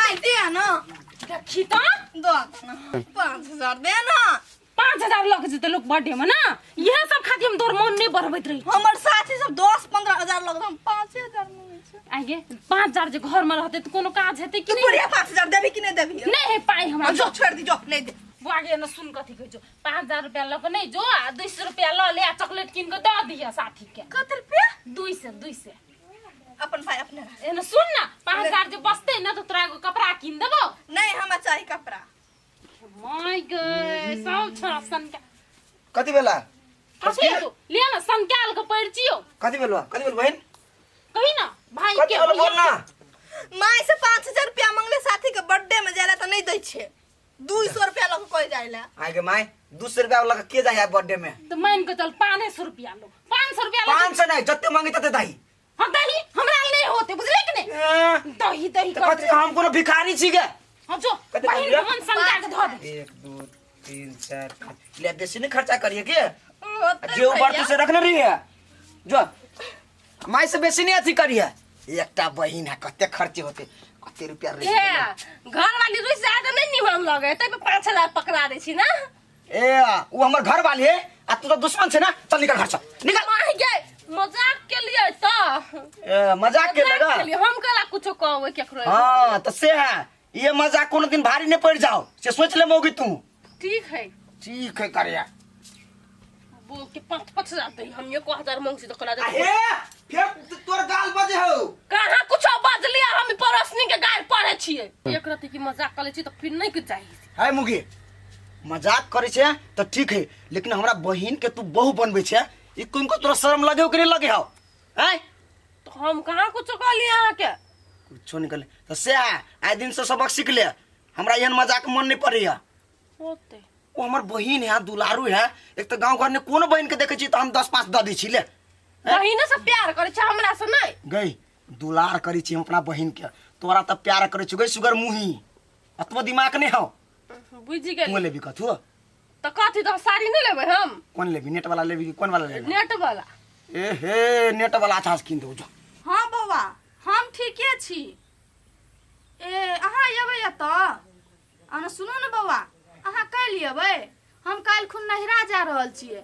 माय दे ना। देखी तो दो ना, 5,000 दे ना। 5,000 लग जेतै लोक बर्थडे में ना, इएह सब खातिर हम तोर मन नहीं बढ़बैत रही। हमर साथी सब 10-15 हजार लग, हम 5,000 मंगै छै। आगे 5,000 जे घर में रहतै तऽ कोनो काज हेतै कि तू नहीं? बुढ़िया, 5,000 देबी कि नहीं देबी? नहीं है पाइ हमरा। जो छोड़ दी, जो नहीं दे। बुआ गे न सुन, कथी कहै छौ? 5,000 रुपया लऽ कऽ नहीं जो, आ 200 रुपया लऽ ले आ चॉकलेट कीन कऽ दऽ दिह साथी के। कत रुपया? 200, 200। अपन पाइ अपने राख। एने सुन ना, 5,000 जे बचतै ना तऽ तोरा एगो कपड़ा कीन देबौ। नहीं, हमरा चाही कपड़ा। माय गे, सब छोरा सनका। कथी भेला? कथी हेतौ? ले ना सनकाल के पर्चियो। कथी भेल? कथी भेल बहिन? कही ना भाई। कथी के भेल, बोल ना। माय से 5,000 रुपया मंगले साथी के बर्थडे में जाए तो नहीं दै छे, 200 रुपया लग कोई जाए ला। आगे माय, 200 रुपया लगा के जाए बर्थडे में? तो मान के चल 500 रुपया लो, 500 रुपया लो। 500 नहीं, जते मांगी तते दाई। हाँ दही हमरा नहीं होते, बुझले कि नहीं? ए, दही दही तो कर। कथी, हम कोनो भिखारी छी गे? हाँ जो। कते बहिन लिया? के मन संका के धो दे। 1 2 3 4 5, ले बेसी नहीं खर्चा करिए के। होते जे ऊपर भैया। तू से रखने रही है, जो माय से बेसी नहीं अथी करिए। एकटा बहिन है, कते खर्चे होते, कते रुपया रह ए घर वाली रुस जाए तऽ नहीं निमन लगे, तै पे 5,000 पकड़ा दै छी ना। ए, वो हमर घर वाली है आ तू तो दुश्मन छे ना। चल निकल घर से, निकल। माय गे, मजाक के लिए तो। ए, मजाक के मजाक लगा के लिए, हम कला कुछो कहबै केकरो? हाँ तो से है, ये मजाक कोनो दिन भारी नहीं पड़ जाओ से सोच ले मोगी तू। ठीक है। ठीक है करिया। बोल के 5-5 हजार दै, हम 1,000 मंगसी तऽ कला दे। हे, फिर तोर गाल बजे हो। कहाँ कुछो बजलियै? हम पड़ोसनी के गारि पढ़े छियै, एक रति की मजाक करै छी तऽ फिर नहीं कुछ चाही। है मुगी, मजाक करे छे तो ठीक है, लेकिन हमरा बहिन के तू बहु बनबे छे, ई तुमको तोरा शर्म लगे हो कि नहीं लगे हो? हैं? तो हम कहाँ कुछो कहलियै अहाँके? कुछो निकले तो से है, आइ दिन से सबक सीख ले, हमरा एहन मजाक मन नहीं पड़ैया। होते। ओ हमर बहिन है, दुलारू है। एक तो गांव घर में कोनो बहिन के देखे छी तो हम 10-5 दऽ दै छी ले। बहिने से प्यार करै छै, हमरा से नहीं? गई, दुलार करै छी हम अपना बहिन के, तोरा तऽ प्यार करै छी। गई सुगर मुही, अतबो दिमाग नहीं हौ। बुझि गेली। तू लेबी कथु? तऽ कथी तऽ साड़ी नहीं लेबै हम। कोन लेबी? नेट वाला लेबी कि कोन वाला लेबी? नेट वाला। ए हे, नेट वाला अच्छा से कीन दो जो। हाँ बौआ, हम ठीके छी। ए अहाँ अयबै एतऽ? अहाँ सुनू ने बौआ, अहाँ काल्हि अयबै? हम काल्हि खुन नहिरा जा रहल छियै,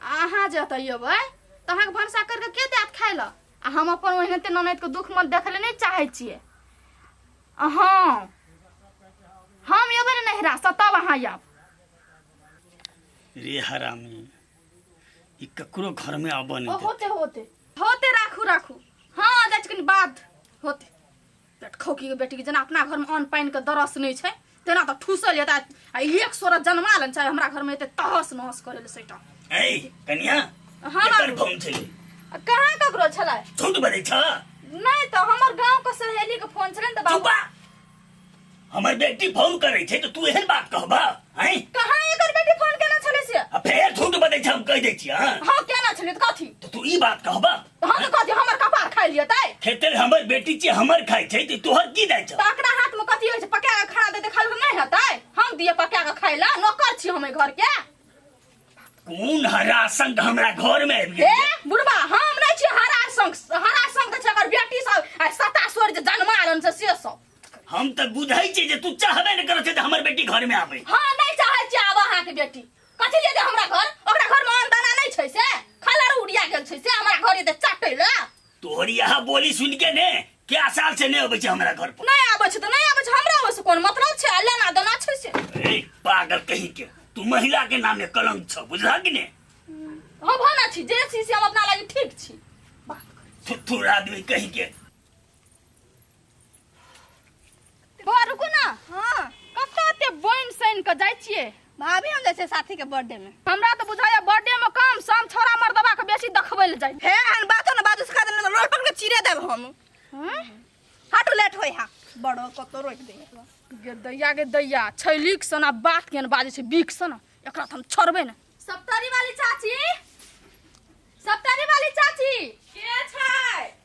आ अहाँ जे एतऽ अयबै तऽ अहाँके भनसा करि कऽ के देत खाय लए? आ हम अपन ओहिनाते ननैदके दुख मन देखै लए नहि चाहै छियै। हँ, हम अयबै ने नहिरासँ तब अहाँ आयब। रे हरामी, ई ककरो घर में आबऽ नहीं देत। होते होते होते, राखू राखू। हाँ, जाइ छी कनि बाद होते। पेट खौकी के बेटी के जेना अपना घर में अन्न पानि के दरस नहि छै तेना तऽ ठूसल जेता, आ एक सोरत जन्मा लेने छै, हमरा घर में एते तहस नहस करे ले सैटा। ऐ कनिया। हाँ, केकर बाबू। फोन छलै? आ कहाँ ककरो छलै। झूठ बजै छ। नहि तऽ हमर गांव के सहेली के फोन छलै ने तऽ बाबू। चुपा, हमर बेटी फोन करै छै तऽ तू एहन बात कहबा हैं? कहाँ एकर बेटी फोन केने छलै से? आ फेर झूठ बजै छ, हम कहि दै छियै। हाँ। हाँ, केने छलै तऽ कथी? तऽ तू ई बात कहबा? तऽ हम तऽ कथी, हमर कपार खाइ लिअ तै? खेते हमर बेटी छै, हमर खाइ छै तऽ तोहर की जाइ छौ? तऽ एकरा हाथ में कथी होइ छै? पका के खाना देते खाइ लए नहि हेतै? हम दिए पका के खाइ लए? नौकर छी हम एहि घर के? कोन हरा संग हमरा घर में आबि गेल? ए बुढ़बा, हम नहि छी हरा संग। हरा संग तऽ छै एकर बेटी सब आ सता सोर जे जन्मा आलन छै से सब। हम तऽ बुझै छियै जे तू चाहबे नहि करै छै जे हमर बेटी घर में आबै। हाँ, नहि चाहै छी आब अहाँके बेटी। कथी लिए जे हमरा घर? ओकरा घर में अन्न दाना नहि छै से खलर उड़िया गेल छै से हमरा घर एते चाटै लए। तोहर यहाँ बोली सुन के ने क्या साल से नहीं अबै छै हमरा घर पर। नहि आबै छै तऽ नहि आबै छै, हमरा ओहिसँ कोन मतलब छै आ लेना देना छै से? ए पागल कहीं के, तू महिला के नामे कलंक छ, बुझला कि ने? हम भना छी जे छी से हम अपना लागि ठीक छी। थुथुर आदमी कहीं के। बौआ, रुकू ना। हाँ, कतऽ एते बनि सनि कऽ जाइ छियै? भाभी, हम जाइ छियै साथी के बर्थडे में। हमरा तऽ बुझाइया बर्थडे में कम सम छौड़ा मर्दबा के बेसी देखबै लए जाइ। हे, एहन बातो ने बाजू, सिखा देने रोड पकड़ के चीरे देब हम। हटू, लेट होय हा, बड़ो कतो रोकि दे। गे दैया, गे दैया, छैलीक सना बात केहन बाजै छै, बीक सना। एकरा तऽ हम छोड़बै ने। सप्तरी वाली चाची, सप्तरी वाली चाची। के छै?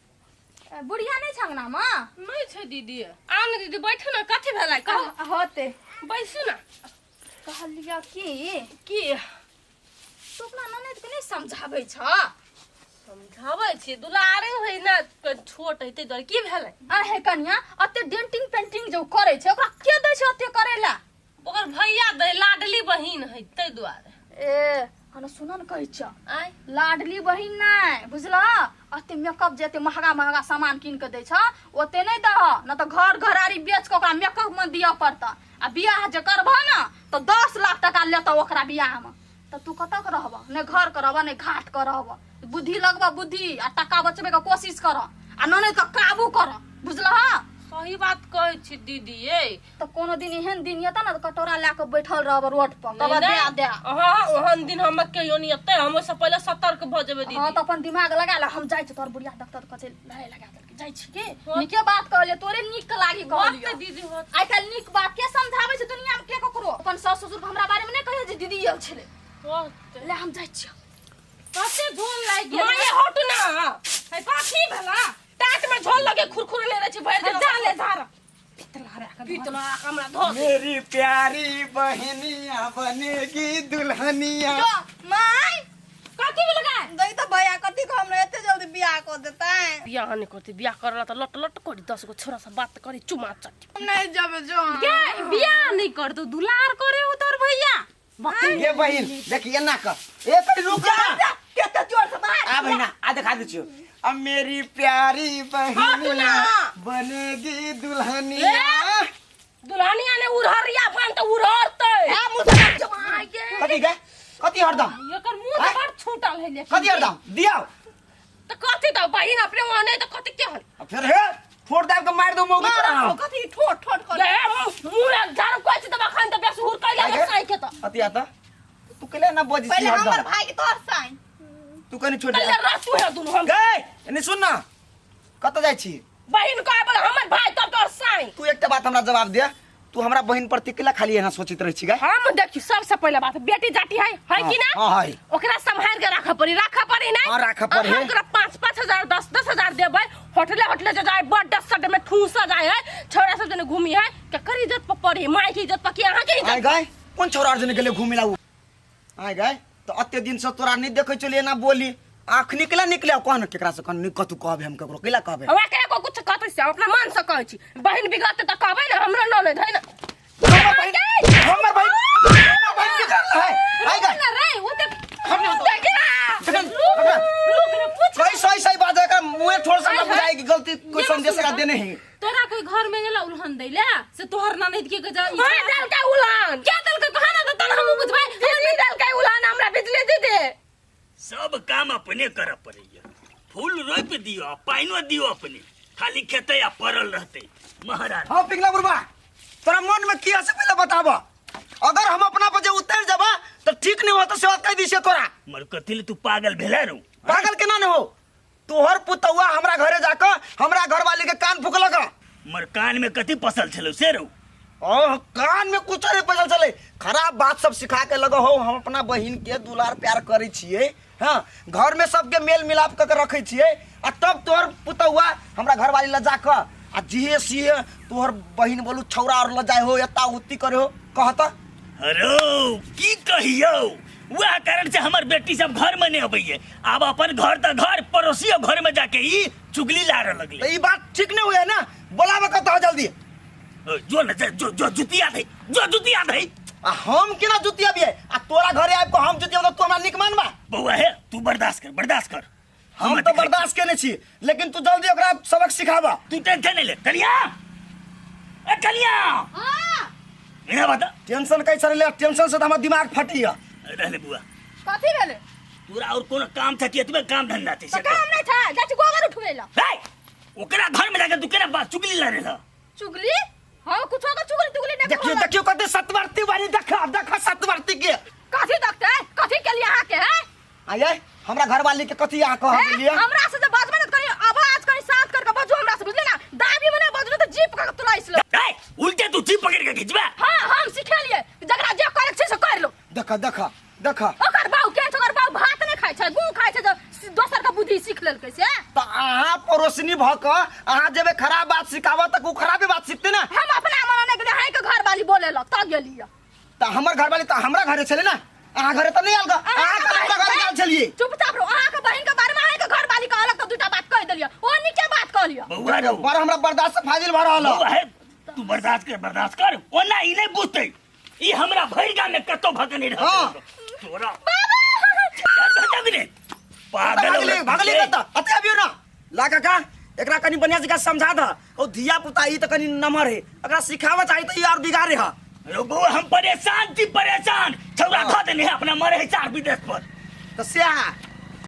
बुढ़िया नहि छै अंगनामे? नहि छै दीदी। आउ ने दीदी, बैठू ने। कथी भेलै कहू? होते। बैसू ने। कहलियै कि की? तू अपना ननद के नहि समझाबै छ? समझाबै छी दुलारे होइ ना कनि छोट है ताहि दुआरे की भेलै आहे कनिया अते डेंटिंग पेंटिंग जो करे छै ओकरा के दै छै अते करे ला ओकर भैया दै लाडली बहिन है ताहि दुआरे ए हन सुन न कहै छ आय लाडली बहिन नहि बुझल अते मेकअप जे एते महगा महगा सामान कीन के दै छ ओते नहि दह न तऽ घर घरारी बेच के ओकरा मेकअप में दिअ पड़त आ बियाह जे करबह न तऽ 10 लाख टका लेतौ ओकरा बियाह में तऽ तू कतऽ के रहबह नहि घर के रहबह नहि घाट के रहबह बुद्धि लगबह बुद्धि आ टका बचबे के कोशिश कर आ ननद के काबू कर बुझलह सही बात कहै छी दीदी ये तऽ कोनो दिन एहन दिन एतऽ ने तऽ कटोरा लए कऽ बैठल रहब रोड पर कहबह दे दे हाँ ओहन दिन हम कहियो नहीं एतै हम ओहिसँ पहिले सतर्क भऽ जेबै हाँ दीदी तऽ अपन दिमाग लगा ले हम जाइ छी तोहर बुढ़िया देखतऽ तऽ कहतै लड़ाइ लगा देलकै जाइ छी के नीके बात कहलियै तोरे नीक लागी कहलियै होतै दीदी होतै आइ काल्हि नीक बात के समझाबै छै दुनिया में के ककरो अपन सास ससुर के हमरा बारे में नहि कहियो जे दीदी आयल छलै होतै ले हम जाइ छियै कते झोल लागि गेल माये हट ना है कथी भेला टाट में झोल लगे खुरखुर ले रहै छी भरि दिन जा ले धार पीतला हमरा धो दे। मेरी प्यारी बहनिया बनेगी दुल्हनिया जो माय कथी भेल गाय दई तो भैया कथी को हमरा एते जल्दी बियाह कर देता है बियाह नहीं करती बियाह करला तऽ लट लट करी 10 गो छोरा से बात करी चुमा चटी नहीं जब जो गे बियाह नहीं कर तू दुलार करे हो तोर भैया ये बहिन देखिए ना कर ए कहीं रुक ना केते जोर से मार आ बहिना आ दिखा दै छियौ अब मेरी प्यारी बहनिया बनेगी दुल्हनिया दुल्हनिया ने उड़हरिया बन तऽ उड़हरतै ए मुंह से जो माय गे कथी गे कथी हरदम एकर मुंह तऽ बड़ छूटल है लेकिन कथी हरदम दियाओ तऽ कथी तऽ बहिन अपने ओहने तऽ कथी के हल आ फिर हे ठोर दाब के मार दो मौगी तोरा मार कथी ठोट ठोट कर ले मुंह झाड़ू कहै छी तऽ अखन तऽ बेस हुर कैले आगे? साई के तऽ कथी आता तू केले ना बजी छी पहले हमर हरदम भाई के तोर साइन तू कनी छोड़ कैले रह तू है दुनू हम गे एने सुन ना कतऽ जाइ छी बहिन कहै बोले हमर भाई तब तोर साई तू एकटा बात हमरा जवाब दे तू हमरा बहिन प्रति केला खाली एना सोचैत रहै छी गे हम देखियो सबसे पहले बात बेटी जाटी है है कि ना हाँ, है। ओकरा संभाल के राखऽ पड़ी राखऽ पड़ी ना हाँ, राखऽ पड़ी। हम ओकरा 5-5 हजार 10-10 हजार देबै होटले होटले जे जाए बड्ड सड में ठूसा जाए है छोरा सब जने घूमी है केकर इज्जत पर पड़ी माय के इज्जत पर कि अहाँ के आय इज्जत गाय कोन छौड़ा आर जने गेलै घूमे ला उ आय गाय तऽ एते दिन से तोरा नहि देखै छलियै एना बोली आँख निकले निकले कह न केकरा से कह नहि कतू कहबे हम ककरो कैला कहबे हमरा के को कुछ कहते से हम अपना मन से कहै छी बहिन बिगड़ते तऽ कहबै ने हमरो ननद है ना हमर बहिन हमर बहिन हमर बहिन बिगड़ल है आय गाय ना रे ओ ते हम नहीं होतो। देखिना जखन जखन रुक रे पूछ सही सही सही बात है मुँहे थोड़ा सा ना बुझाए कि गलती कोई संदेश का देने ही तोरा कोई घर में गेला उल्हन दैला से तोहर ननद के जा हां देलकै उलान क्या देलकै कहा ना तन हम बुझबै बिजली देलकै उलान हमरा बिजली दे दे सब काम अपने करऽ पड़ैया फूल रोपि दियौ आ पानिओ दियौ अपने खाली खेतै आ पड़ल रहतै महाराज हाँ पिंगला बुढ़बा तोरा मन में की है से पहले बताब अगर हम अपना पर जे उतर जाबा तो ठीक नहीं होता से बात कह दी से तोरा मर कथी ले तू पागल भेला रू पागल केना नहीं हो तोहर पुतौआ हमरा घरे जाकर हमरा घरवाली के कान फूकलक मर कान में कथी पसल छलौ से रू ओह कान में कुछ नहीं पसल छलै खराब बात सब सिखा के लगो हो हम अपना बहिन के दुलार प्यार करै छियै हाँ घर में सबके मेल मिलाप कऽ के रखै छियै आ तब तोहर पुतौआ हमरा घरवाली लऽ जाकऽ आ जिहे सिहे तोहर बहिन बोलू छौड़ा और लऽ जाय हो एता उत्ती करे हो कहता अरे की कहियौ वएह कारण से हमर बेटी सब घर में नहीं अबैये आब अपन घर तऽ घर पड़ोसियो घर में जाके ई चुगली लारे लगले तऽ ई बात ठीक नहीं हुए ना बोलाबे कतऽ जल्दी जो न जो जो जुतिया दे जो जुतिया दे आ हम केना जुतियाबियै आ तोरा घरे आबि कऽ हम जुतियाब तऽ तू हमरा नीक मानबा बौआ हे तू बर्दाश्त कर बर्दाश्त कर हम तऽ बर्दाश्त केने छी लेकिन तू जल्दी ओकरा सबक सिखाबा तू टेंशन नहीं ले कलिया ए कलिया मेरा बता टेंशन कैसे ले टेंशन से तऽ हमर दिमाग फटैया रहले बुआ कथी भेलै तोरा और कोनो काम था कि एतबे काम धंधा थे तऽ काम नहि छै जाइ छी गोबर उठबै लए हे ओकरा घर में जाके तू केना बात चुगली लड़े ल चुगली हम कुछो के चुगली तुगली नहीं देखियो देखियो कते सतवर्ती वाली देखा देखा सतवर्ती के कथी देखते कथी के लिए अहाँ के है आये हमरा घरवाली के कथी अहाँ कह हैं? गेलियै हमरा से जे बजबे न करी आवाज करी साथ करके बजू हमरा से बुझले ना दाबी में नहीं बजलू तो जीप का तुलाइस लो ए उल्टे तू जीप पकड़ के खिंचबा हां हम सिखेलिए जकरा जे करे के छै से कर लो देखा देखा देखा ओकर बाऊ के छै ओकर बाऊ भात नहीं खाइ छै गू खाइ छै जे दोसर के बुद्धि सीख लेलकै से तऽ अहाँ पड़ोसनी भऽ कऽ अहाँ जेबै खराब बात सिखाबऽ तऽ ओ खराबे बात सिखतै ने हम अपना मन नहीं गेलियै हाय के घर वाली बोले ल त गेलियै तऽ हमर घरवाली तऽ हमरा घरे छलै ने अहाँ घरे त नहीं आयल ग, अहाँ के हमरा घरे गेल छलियै। चुपचाप रहो। अहाँ के बहिन के बारे में अहाँ के घर वाली कहलक त दूटा बात कह देलियै, ओ नीके बात कहलियै। बौआ रौ, बड़ हमरा बर्दाश्त से फाजिल भऽ रहल बौआ है। हे, तू बर्दाश्त कर, बर्दाश्त कर। ओना ई नहि बुझतै, ई हमरा भरि गाम में कतौ भगने रहत। तोरा बाबा पागल भगली औरत भगली छै। कतऽ अते अबियो ना ला काका, एकरा कनी बढ़िया जकाँ समझा द। ओ धिया पुता ई त कनी नमहर है, एकरा सिखावा चाही त ई और बिगाड़े है। यौ बौआ, हम परेशान छी, परेशान। छौड़ा धऽ देने है अपना मरे है चार विदेश पर। त से है